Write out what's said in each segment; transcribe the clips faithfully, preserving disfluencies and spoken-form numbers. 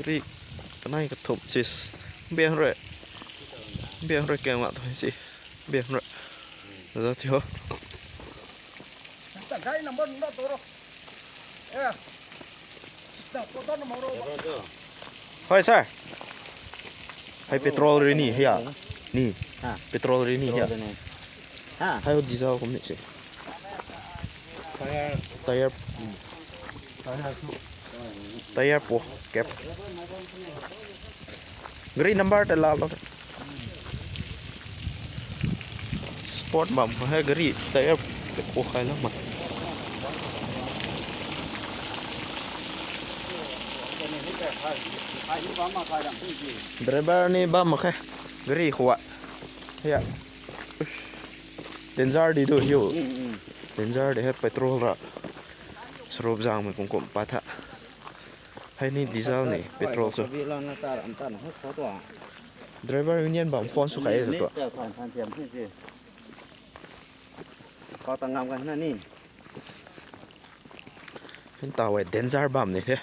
Ri, kanai ka thop sis. Biang re. Biang re keng mak tu si. Biang re. Ada tio. Hoi sir. Hai petrol ri ni hia. Ni. Ha. Petrol ri ni hia. Petrol ri ni. Ha. Hai diesel kum ni si. Tire. Tire. Tire po kep. Gari number te la lo. Sport bam hai gari tire po khai lo ma. Driver ni bam khai gari khuwa. Ya. Danger di do hiu. Danger di hai petrol ra. Sarup jang me kum kum pa tha. Hai ni diesel ni petrol so. Driver union bam phone su khai so to. Ko ta ngam ka na ni. Hin ta wai danger bam ni the.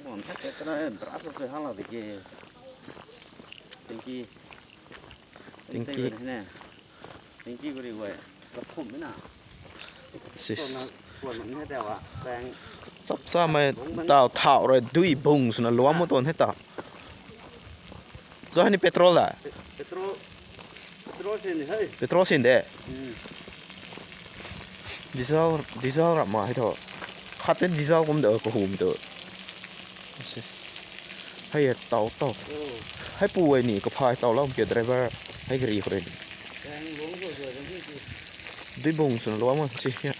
Mon ta ke na dra so se hala de ke. Thank you. Thank you. Thank you very much. Ka phum na. Sis. Ko na ko na ne ta wa. Tang. Sap sa mai tao thao re dui bung su na luam mo ton he ta. Zo hani petrol da. Petrol. Petrol sin hai. Petrol sin de. Hmm. Diesel, diesel ra ma hai tho. Khat te diesel kum de ko hum to. Hai tao tao. Hai pu wai ni ka phai tao lam ke driver. Hai gari khore ni. Dui bung sun lo ma si ya.